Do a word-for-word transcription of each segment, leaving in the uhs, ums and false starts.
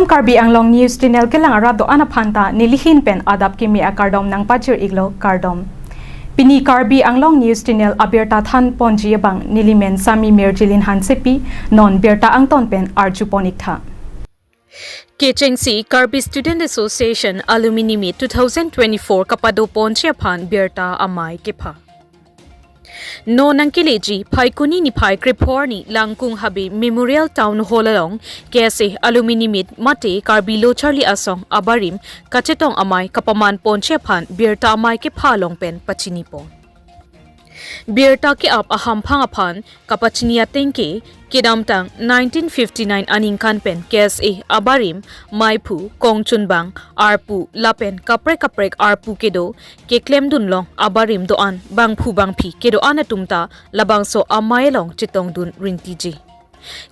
Karbi Anglong News Channel kelang arat do-an aphan ta nelihin pen adap kimi akardom nangpajir-iklo, kardom. Pini Karbi Anglong News Channel abirta thanponji abang nelimen Sami Mirjilin Hansepi, non birta angton pen arjupon-iktha. Kechengsi Karbi Student Association Alumni Meet two thousand twenty-four kapadoponji aphan birta amei kepha. Non nangkeleji Phaikuni niphai krephor arni Langkung Habe Memorial Town Hall along K S A Alumni Meet mate Karbi Lo Charli Asong abarim kachetong amei kapamanponji aphan birta amei kepha along pen pachinipon. Birta ke-ap ahamphang aphan kapachini ateng ke, kedamtang nineteen fifty-nine aningkan pen K S A abarim, meiphu, kongchunbang, arpu lapen kaprek kaprek arpu kedo, keklemdunlong abarim do-an, bangphu bangphi kedo-an atum ta labangso amei along chetongdun rintiji.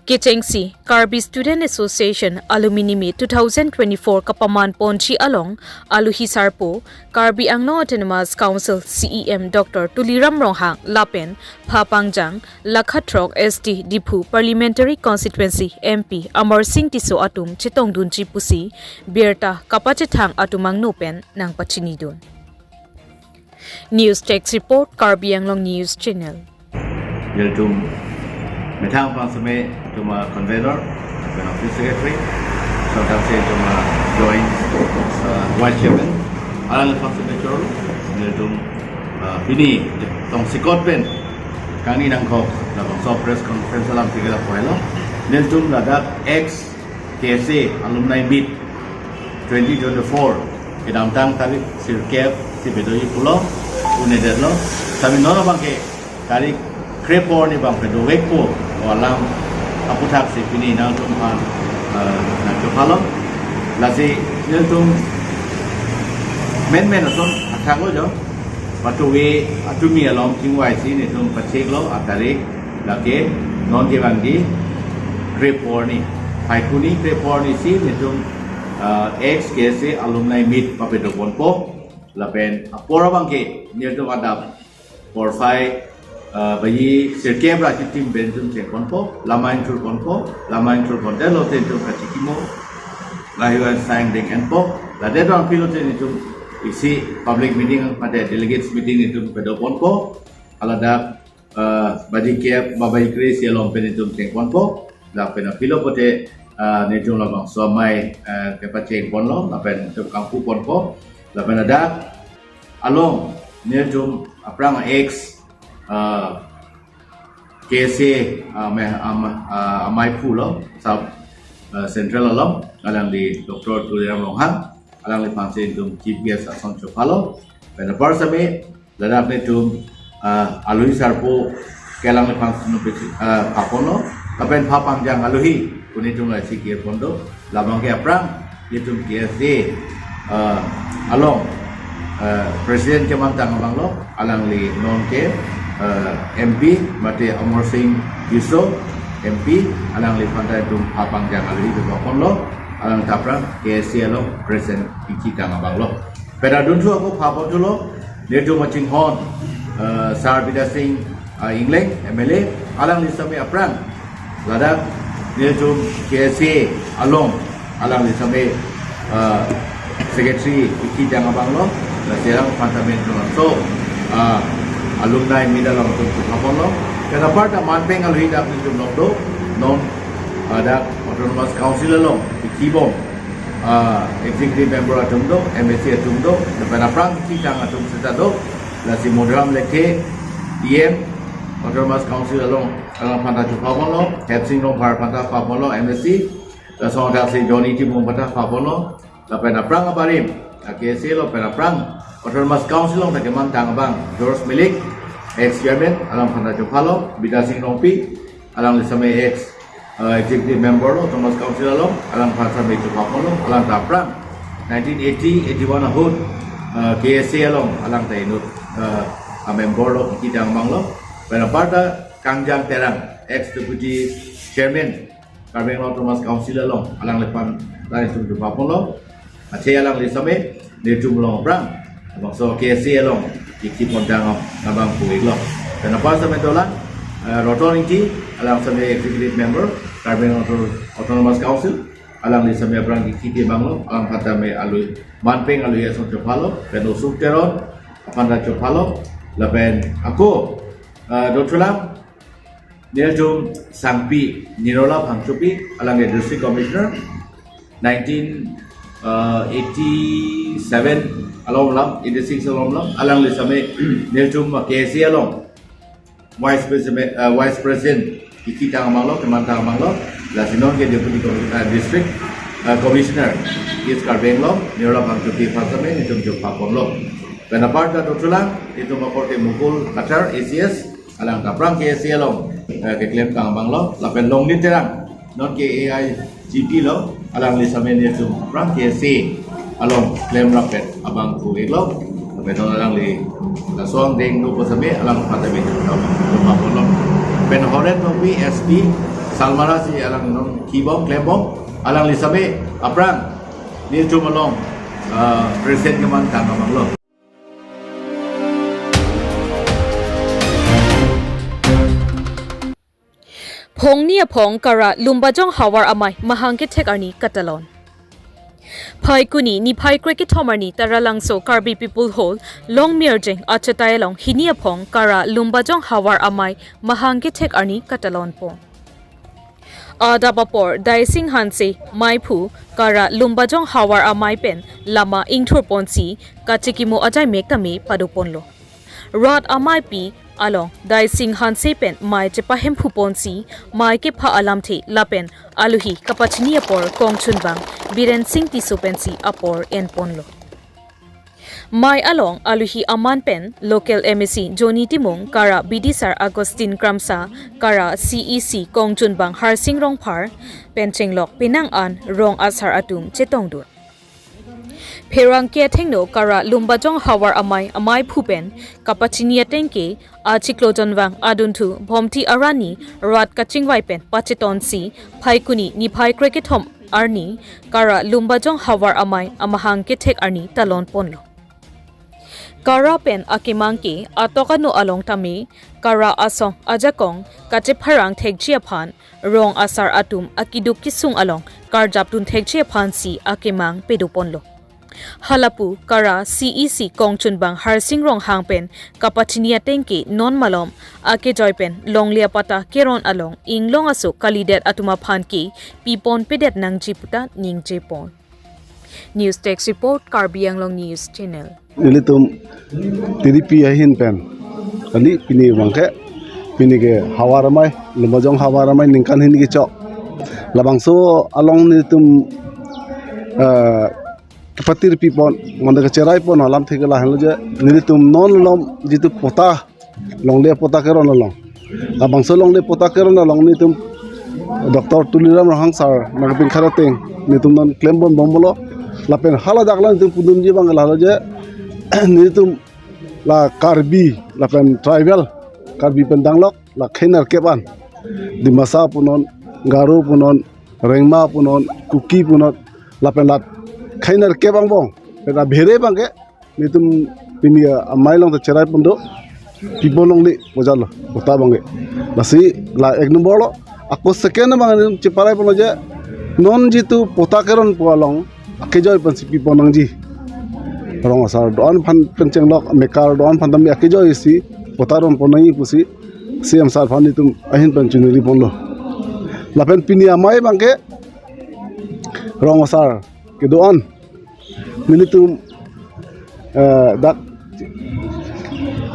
Kechengsi Karbi Student Association Alumni Meet two thousand twenty-four kapamanponji along aluhi sarpo, Karbi Anglong Autonomous Council C E M Doctor Tuliram Ronghang lapen phapangjang Lakha throk S T Diphu Parliamentary Constituency M P Amarsing Tisso atum chetongdunji pusi birta kapachethang atum angno pen nangpachinidun. News Desk Report, Karbi Anglong News Channel. Nelitum methang aphan seme atum a-convener, lapen office secretary, laso thaksi atum a-joint, uh, vice chairman, alangliphan seme choro, nelitum, uh, pini tongsekot pen kangni nangkok labangso press conference alam tiga la poilo. Nelitum ladak ex K S A Alumni Meet twenty twenty-four, kedamtang tarik sirkep si pedoji pulo, un-edetlo. Sami non abang ke tarik krephor arni abang pedovekpo pu alam aputhaksi pini nangtumphan, eh, nangchophalo. Lasi nelitum menmen ason athaklo jo. Patuve atumi along chingvaisi nelitum pacheklo atarik lake non kevangji krephor arni. Phaikuni krephor arni si nelitum, ah, ex K S A Alumni Meet papedoponpo. Lapen apor abang ke nelitum adap porphai, ah, baji sirkep ra chitim pen nelitum chengponpo, lamai ingthurponpo, lamai ingthurponte lote nelitum kachikimo, lahai-hui asai angdeng enpo, ladak dong aphi lote nelitum isi public meeting, mate delegates meeting nelitum pedoponpo, haladak, eh, baji kep, ba baji kre-isi along pen nelitum chengponpo, lapen aphi lo pote, eh, nelitum labangso amei, eh, kepachengponlo, lapen nelitum kangpuponpo, lapen ladak along nelitum aphrang ex, eh, K S A, ah, me-, ah, ma-, ah, ameiphu lo, sub, ah, central along, alangli Doctor Tuliram Ronghang, alangliphan si nelitum chief guest ason chophalo. Pen apar seme, ladak nelitum, ah, aluhi sarpo kelang alangli aphan si nelitum, ah, phaponlo, lapen phapangjang aluhi, puni nelitum lasi kirpon do, labang ke aphrang, nelitum K S A, eh, along, eh, president kemantang abang lo, alangli non ke, eh, M P, mate Amarsing Tisso, M P, alangliphan ta nelitum phapangjang aluhi kepaponlo, alang ta aphrang K S A along president kikitang abang lo. Pen adunthu ako phaponthulo, nelitum achinghon, eh, Sar Bidya Sing, ah, Engleng, M L A, alangli seme aphrang, ladak nelitum K S A along, alangli seme, ah, secretary kikitang abang lo, lasi alangphan ta men laso, ah, alumni meet along nelitum chephaponlo. Pen apar ta manpeng aluhi dak nelitum longdo, non, ah, dak Autonomous Council along kikibom, ah, executive member atum do, M A C atum do, lapen aphrang kikitang atum seta do, lasi Madhuram Lekthe, E M, Autonomous Council along, alangphan ta chephaponlo, Hepsing Rongphar aphan ta phaponlo, M A C, laso thaksi Johnny Timung aphan ta phaponlo, lapen aphrang abarim, ah, K S A along pen aphrang, Autonomous Council along ta kemantang abang, George Milik, ex chairman, alangphan ta chephalo, Bidya Sing Rongpi, alangli seme ex, eh, executive member lo, Autonomous Council along, alangphan seme chephaponlo, alang ta aphrang nineteen eighty eighty-one ahut, eh, K S A along, alang ta inut, eh, amember lo, kikitang abang lo. Pen apar ta Kangjang Terang, ex deputy chairman, Karbi Anglong Autonomous Council along, alangliphan ta nelitum chephaponlo. Athe alangli seme, nelitum along aphrang, labangso K S A along, kikipon tang abang pu-iklo. Pen apar seme dolang, eh, Roton Ingti, alang seme executive member, Karbi Anglong Auto-, Autonomous Council, Alangli sitame aphrang kiki kevanglo, alangphan tame alohi, manpeng alohi ason chophalo, pen Osuk Teron aphan ta chophalo, lapen ako, eh, dothulang, nelitum sangpi Nirola Phangchopi, alang ke District Commissioner, nineteen, uh, eighty-seven along lam, eighty-six along lam, alangli sitame nelitum K S A along Vice President, uh, Vice President kiki tang abanglo, keman tang abanglo, lasi non ke Deputy Commi-, uh, District, uh, Commissioner, East Karbi Anglong, Nirola Phangchopi aphan sitame nelitum chophaponlo. Pen apar ta dothulang, itum akorte Mukul Kathar, A C S, alang ta aphrang K S A along, eh, keklem tang abanglo, lapen Longle Terang, non ke A I G P lo, alangli sitame nelitum aphrang K S A along klemrap-et abang pu-iklo, lapen non alangli laso angdeng do pu sitame alangphan tame chophaponlo. Pen Horen Tokbi S P Salmara si alang non kibom klembom, alangli sitame aphrang nelitum along, ah, present keman tang abanglo. Phongni aphong Kara Lumbajong Havar Amei mahang kethek arni katalon. Phaikuni niphai krekethom arni Taralangso Karbi People Hall, Longmirjeng achetai along hini aphong Kara Lumbajong Havar Amei mahang kethek arni katalonpo. Adap apor Daising Hanse meiphu Kara Lumbajong Havar Amei pen lama ingthurponsi kachekimo ajaimek tame padoponlo. Rat ameipi along Daising Hanse pen mei chepahemphunponsi mei kepha alamthe lapen alohi kapachini apor kongchunbang Biren Singh Tisso pensi apor enponlo. Mei along alohi aman pen local M A C Johnny Timung, Kara B D sir Augustine Kramsa, Kara C E C kongchunbang Harsing Rongphar pen chenglok penang an rong asar atum chetongdun. Pherangke athengno Kara Lumbajong Havar Amei ameiphu pen kapachini ateng ke achiklo jonvang adunthu Bhomti arani rat kachingvai pen pachetonsi Phaikuni niphai krekethom arni Kara Lumbajong Havar Amei amahang kethek arni talonponlo. Kara pen akemang ke atok ano along tame Kara asong ajakong kachepharang thekji aphan rong asar atum akeduk kesung along karjapdun thekji aphansi akemang padoponlo. Halapu Kara C E C kongchunbang Harsing Ronghang pen kapachini ateng ke non malom akejoi pen longle apatta keron along inglong aso kalidet atum aphan ke piponpedet nangji puta ningjepon. News Desk Report, Karbi Anglong News Channel. Nelitum T D P ahin pen kali pini abangke, pini ke Havar Amei, Lumbajong Havar Amei ningkan hini kechok. Labangso along nelitum, eh, kepatir pipon, mane kecheraipon alamthe ke lahenlo je, nelitum non along jitu patta, longle patta keron along. Labangso longle patta keron along nelitum Doctor Tuliram Ronghang sir nangpinkhat ateng nelitum non klembom bomlo. Lapen haladak along nelitum pudunji abang lahelo je, nelitum la Karbi, lapen tribal Karbi pen danglok la khei nerkep an. Dimasa punon, Garo punon, Rengma punon, Kuki punon, lapen la khei nerkep angbong. Pen abhere abangke nelitum pini amei along ta cheraipon do, pipon longle pu jalo, patta abangke. Lasi la ek number lo, ako second abang nelitum cheparaiponlo je, non jitu patta keron pu along akejoi pensi pipon nangji. Rong asar do-an aphan pen chenglok, mekar do-an aphan tame akejoisi patta ronpon nangji pusi C M sir aphan nelitum ahin pen chuniriponlo. Lapen pini amei abangke rong asar kedo-an nelitum, eh, dak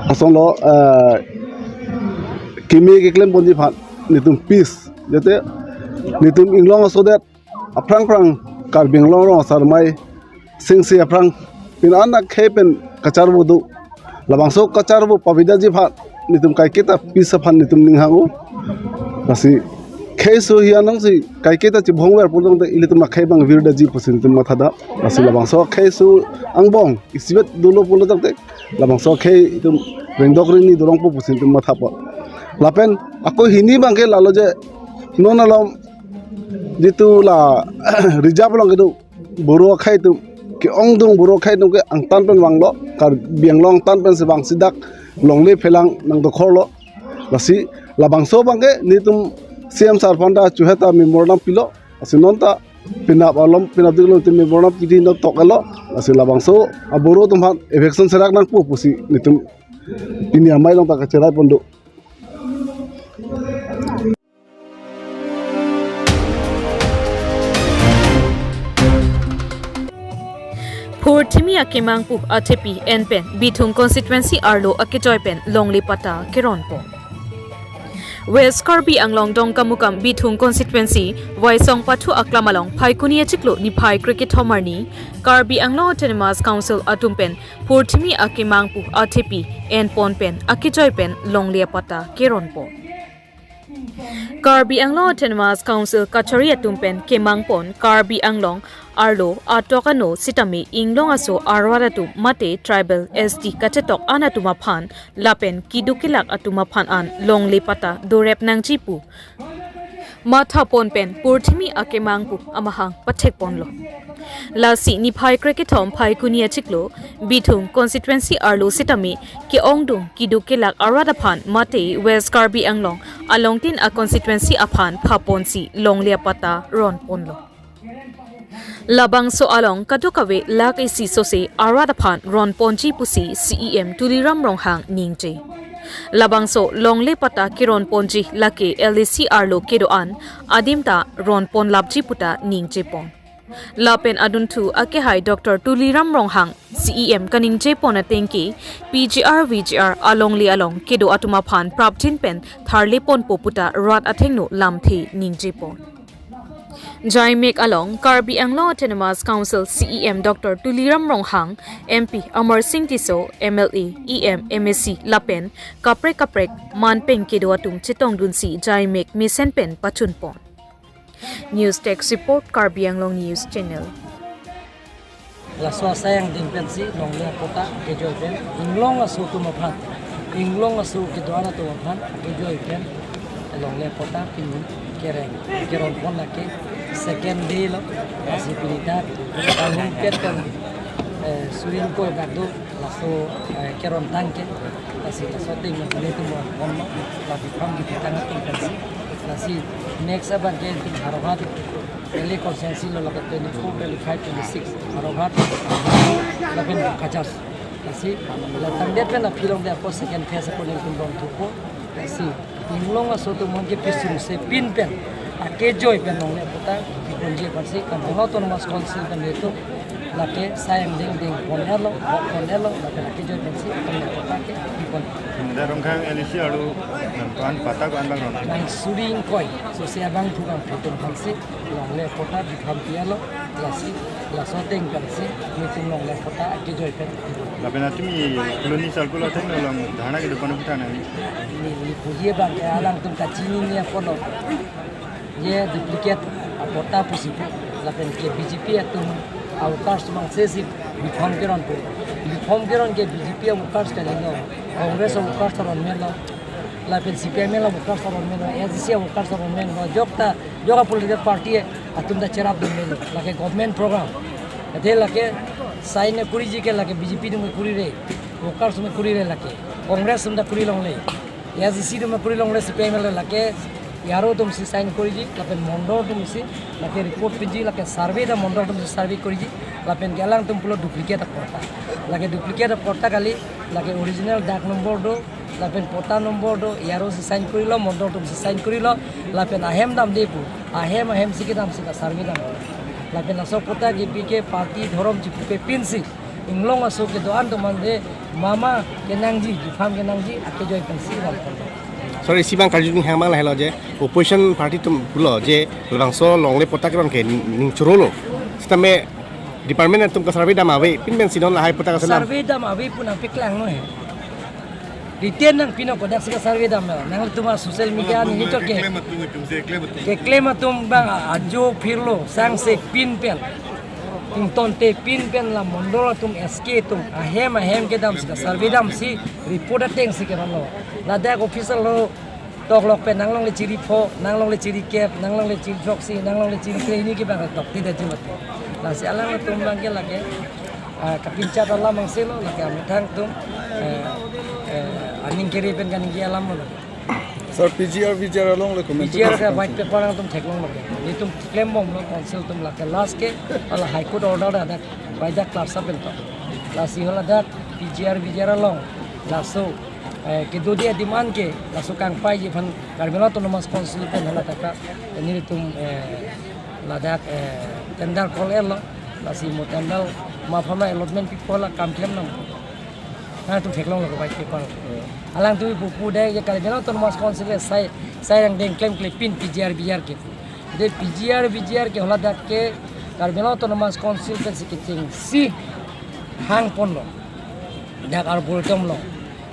asonlo, eh, keme keklemponji aphan nelitum peace, jate nelitum inglong asodet aphrang phrang Karbi Anglong rong asar amei singsi aphrang pin an akhei pen kacharvo do. Labangso kacharvo pavedetji aphan nelitum kaiketa peace aphan nelitum ning hang-o. Lasi khei so hi anong si kaiketa chibhongver pulong te ilitum akhei abang virdetji pusi nelitum mathadam. Lasi labangso khei so angbong isivet dolo pulo tangte labangso khei itum rengdok rengni dorongpo pusi nelitum mathapon. Lapen ako hini abangke lahelo je non along jitu la reserve along kedo Boro akhei atum ke-ongdung, Boro akhei atum ke angtan pen vanglo, Karbi Anglong angtan pensi vangsi dak longle phelang nangdokhorlo. Lasi labangso abangke nelitum C M sir aphan ta chuheta memorandum pilo. Lasi non ta Penap alom, penap diklo timi bornap kidi no tok alo. Lasi labangso aboro atum aphan eviction serak nangpo pusi nelitum pini amei along ta kacherai pon do. Phurthimi akemang pu athepi en pen Bithung constituency arlo akejoi pen longle patta keronpo. West Karbi Anglong Dongkamukam Bithung constituency Waisong Pathu Aklam along Phaikuni achiklo niphai krekethom arni Karbi Anglong Autonomous Council atum pen phurthimi akemang pu athepi en pon pen akejoi pen longle patta keronpo. Karbi Anglong Autonomous Council kachari atum pen kemang pon Karbi Anglong arlo atok ano sitame inglong aso arat atum mate tribal S T kachetok an atum aphan lapen keduk kelak atum aphan an longle patta dorep nangji pu matha pon pen phurthimi akemang pu amahang pathek ponlo. Lasi niphai krekethom Phaikuni achiklo Bithung constituency arlo sitame ke-ongdung keduk kelak arat aphan mate West Karbi Anglong alongtin a constituency aphan phaponsi longle patta ron ponlo. Labangso along kadokave lakh isi sose arat aphan ron ponji pusi C E M Tuliram Ronghang ningje. Labangso longle patta keron ponji lake L A C arlo kedo-an adim ta ron pon lapji puta ningje pon. Lapen adunthu akehai Doctor Tuliram Ronghang C E M kaningje pon ateng ke P G R V G R alongle along kedo atum aphan prapjin pen tharle ponpo puta rat athengno lamthe ningje pon. Jaimek along Karbi Anglong Autonomous Council C E M Doctor Tuliram Ronghang, M P Amarsing Tisso, M L A, E M, M A C lapen kaprek kaprek manpeng kedo atum chetongdunsi Jaimek mesen pen pachun pon. News Desk Report, Karbi Anglong News Channel. Laso asai angdeng pensi longle patta kejoi pen inglong aso atum aphan, inglong aso kedo-an atum aphan kejoi pen longle patta pini kereng keron pon lake second day lo. Lasi pini ta kanghumpet pen, eh, suri ingkoi bak do laso, eh, keron tangke. Lasi laso ateng nelitum ron ponlo, la bipham kithitang ateng pensi. Lasi next abang ke itum Howraghat L A constituency lo, lake twenty-four, twenty-five, twenty-six, Howraghat lapen Bokajan. Lasi la tangdet pen aphi longdet apot second phase apot nelitum ron thupo. Lasi inglong aso atum aphan ke pisung se pin pen akejoi pen longle patta keponji aphansi kan Autonomous Council pen itum lake asai angdeng deng pon-etlo, pon-etlo, lapen akejoi pensi longle patta kepon. Dak Ronghang L A C arlo nangko-an patta ko-an abang ron? Nang suri ingkoi sose abangphu abangphi atum aphansi longle patta bipham pi-etlo. Lasi laso ateng pensi nelitum longle patta kejoi pen. Lapen atumi Colony Circle athengno along dharna kedo pon puthot nang. Neli puji abang ke alangtum kachinine apotlo. Ye duplicate apatta pusi pu, lapen ke B J P atum a-workers atum angsesi bipham keronpo. Bipham keron ke B J P a-workers kalilo, Congress a-workers aron menlo, lapen C P I M L a-workers aron menlo, A D C a-workers aron menlo, jokta, jok a-political party atum ta cherapdun menlo, lake government program. Ate lake sign kuriji ke lake B J P atum kurire, workers atum kurire lake, Congress atum ta kuri longle. A D C atum kuri longle, C P I M L lake, A R O atumsi sign kuriji, lapen mondol atumsi lake report piji, lake survey ta mondol atumsi survey kuriji, lapen ke alangtum pulo duplicate apatta. Lake duplicate apatta kali, lake original dak number do, lapen patta number do, A R O si sign kurilo, mondol atumsi sign kurilo, lapen ahem damde pu, ahem ahem si kedamsi ta survey dam. Lapen laso patta kepi ke party dhorom chipupe pinsi inglong aso kedo-an atum aphan de mama kenangji, bipham kenangji, akejoi pensi ram kondo. Sorry, isi abang karju ninghang abang lahelo je, opposition party atum pulo je, labangso longle patta keron ke ning, ning chorolo. Sitame department atum kasurvey dam ave, pin pensi non lahai patta kaselam. Survey dam ave pu nangpaklangnon he. Written nangpinon, kodak si kasurvey dam lo. Nangtum a-social media neli to ke. Keklem atum, keklem atum. Keklem atum abang a-, ajo phirlo, sangse pin pen. Ingtonte pin pen la mondol atum S K atum ahem ahem kedamsi kasurvey damsi report atengsi kevanlo. Ladak official lo toklok pen nanglongle chiri pho, nanglongle chiri kep, nanglongle chiri throksi, nanglongle chiri kre hini ke abang tokthe detji mati. Lasi alangtum abang ke lake, ah, kapinchat alam angselo, lake amethang atum, eh, eh, aning kere pen kaningje alam lo lake. Sir, P G R, V G R along le comment P G R ke white paper nangtum theklonglo. Nelitum klembomlo council atum lake last ke hala High Court order dak, bai dak clear sa pen to. Lasi hala dak P G R, V G R along laso, eh, kedo dia demand ke laso kangpaiji aphan Karbi Anglong Autonomous Council pen hala dak nelitum, eh, ladak, eh, tender call-etlo. Lasi mo tender ma aphan allotment pipo hala kam klem nang. Nangtum theklonglo ke white paper. Alangtum pupu dei je Karbi Anglong Autonomous Council ke sai, sai rang deng klemkle pin P G R V G R ke. De P G R V G R ke hala dak ke Karbi Anglong Autonomous Council pensi kechengsi hangponlo. Dak arboretum lo.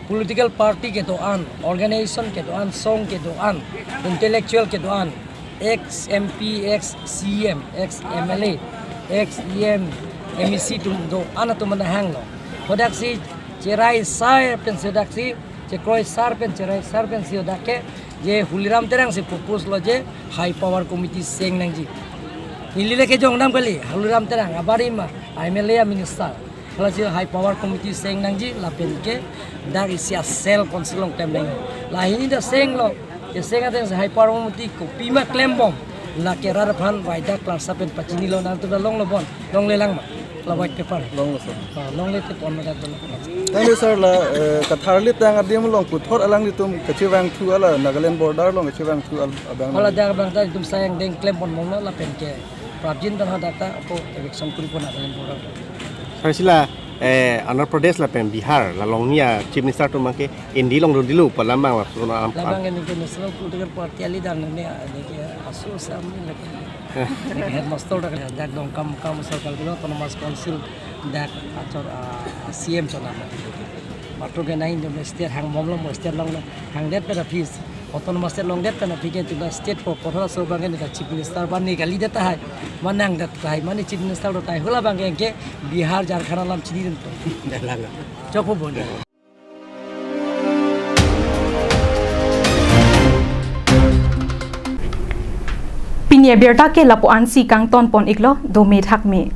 Political party kedo-an, organization kedo-an, song kedo-an, intellectual kedo-an, ex M P, ex C M, ex M L A, ex E M, M E C atum do-an atum nang hanglo. Hadaksi cherai sar pensi hadaksi, chekroi sar pen, cherai sar pensi hadak ke, je Tuliram Terang si propose lo je high power committee seng nangji. Neli le kejong dam kali, Tuliram Terang, abari ma, M L A, minister. Lasi high power committee seng nangji lapen ke dak isi a cell council along klem nang. Lahini dak senglo, keseng ateng si high power committee kopima klembom. Lake rat aphan bai dak clear sa pen pachinilo, nangtum ta longlo bon, longle lang ma. La white paper. Longlo, sir. Ah, longle te pon ma dak dolo. Thank you, sir. La, eh, katharli tang adim along puthot alanglitum kachevangthu hala Nagaland border along kachevangthu al-, abang. Hala dak abang ta itum sai rang deng klem ponbomlo lapen ke prapjin ta hadak ta ako eviction kuri pon Nagaland border. Sir, si la, eh, Andhra Pradesh lapen Bihar la along nia Chief Minister atum abang ke indi longdundelo pu alam abang laso alam. Labang ke neke National Political Party ali dan ne, neke aso sam ne lake. Neke headmaster dak, dak Dongkamukam asor Karbi Anglong Autonomous Council dak achor, ah, C M chonam. Matro ke nai Indo state hangbomlo, mo state along hangdet pen aphi, Autonomous State longdet pen aphi ke itum ta state po porhola so abang ke neke Chief Minister abang ne kalidet tahai, manangdet tahai, mane Chief Minister do tahai, hala abang ke ke Bihar, Jharkhand alam chini dun to. Dalang. Chokpo bon. Pini abirta ke lapu-ansi kangton pon iklo, dome thakme.